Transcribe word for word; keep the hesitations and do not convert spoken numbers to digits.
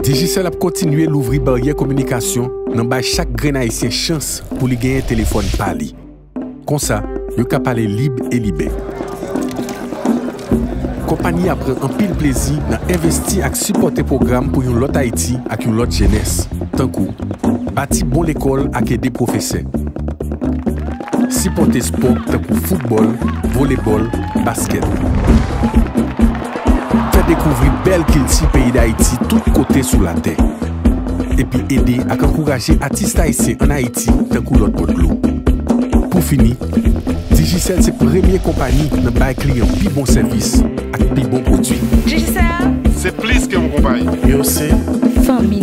Digicel ap kontinye louvri baryè kominikasyon nan bay chak grenn Ayisyen chans pou li genyen telefòn pa li. Konsa, yo ka pale lib e libè. Konpayi a pran anpil plezi nan envesti ak sipòte pwogram pou yon lòt Ayiti ak yon lòt jenès, tankou bati bon lekòl ak ede pwofesè, sipòte spò tankou foutbòl, volebòl, baskèt, fè dekouvri bèl kilti peyi Dayiti tout kote sou latè, epi ede ak ankouraje atis ayisyen ann Ayiti tankou lòt bò dlo. Pou fini, Digicel se premye konpayi nan bay kliyan pi bon sèvis ak pi bon pwodui. Digicel Se plis ke yon konpayi. Yo se Fanmi